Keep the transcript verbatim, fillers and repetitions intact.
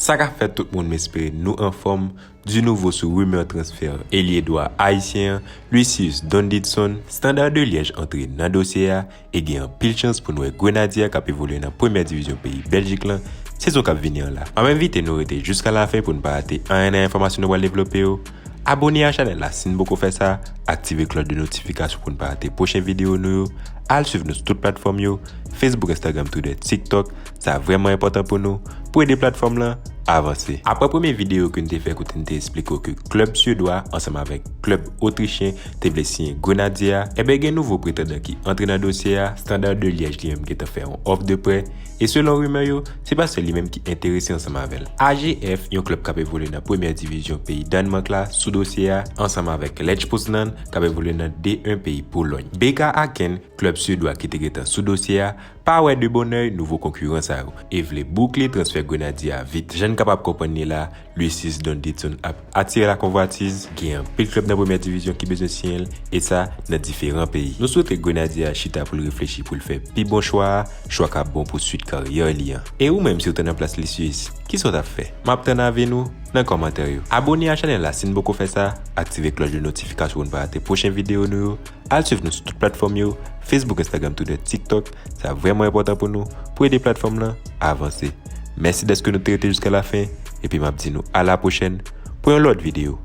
Sa k ap fèt tout moun, m espere nou anfòm. Du nouveau sou rimè transfè elye dwa ayisyen an, Lucius Donaldson, Standard de Liège antre nan dosye a e gen anpil chans pou n wè Grenadye a k ap evolye nan premyè divizyon peyi Bèljik lan sezon k ap vini an la. M ap envite nou rete jiska lafen pou n pa rate anyen nan enfòmasyon nou pral devlope yo. Abòne a chanèl la si n poko fè sa, aktive klòch de notifikasyon pou n pa rate pwochen videyo nou yo, al swiv nou sou tout platfòm yo, Facebook, Instagram, Twitter, TikTok, sa vrèman enpòtan pou nou, pou ede platfòm lan avanse. Apre premye videyo ke n te fè kote n te esplike w ke klèb syedwa ansanm avèk klèb otrichyen te vle siyen Grenadye a, enben gen nouvo pretandan ki antre nan dosye a, Standard de Liège li menm gentan fè yon òf de prè, e selon rimè yo, se paske li menm ki enterese ansanm avè l. A G F, yon klèb k ap evolye nan premyè divizyon peyi Dannmak la, sou dosye a, ansanm avèk Lech Poznan, k ap evolye nan D un peyi Polòny. B K Aken, klèb syedwa ki te gentan sou dosye a, pa wè de bòn èy nouvo konkiran sa yo e vle boukle transfè Grenadye a vit. Jan n kapab konprann li la, Lucius Donaldson ap atire lakonvwatiz, gen anpil klèb nan premyè divizyon ki bezwen siyen l, e sa nan diferan peyi. Nou swete Grenadye a chita pou l reflechi pou l fè pi bon chwa a, chwa k ap bon pou swit karyè li an. E ou menm, si w te nan plas Lucius, kisa w t ap fè? M ap tann avi nou nan kòmantè yo. Abòne a chanèl la si n poko fè sa, aktive klòch de notifikasyon pou n pa rate pwochen videyo nou yo, al swiv nou sou tout platfòm yo, Facebook, Instagram, Twitter, TikTok. Sa vrèman enpòtan pou nou, pou ede platfòm lan avanse. Mèsi dèske nou te rete jiska lafen, epi m ap di nou a la pwochèn pou yon lòt videyo.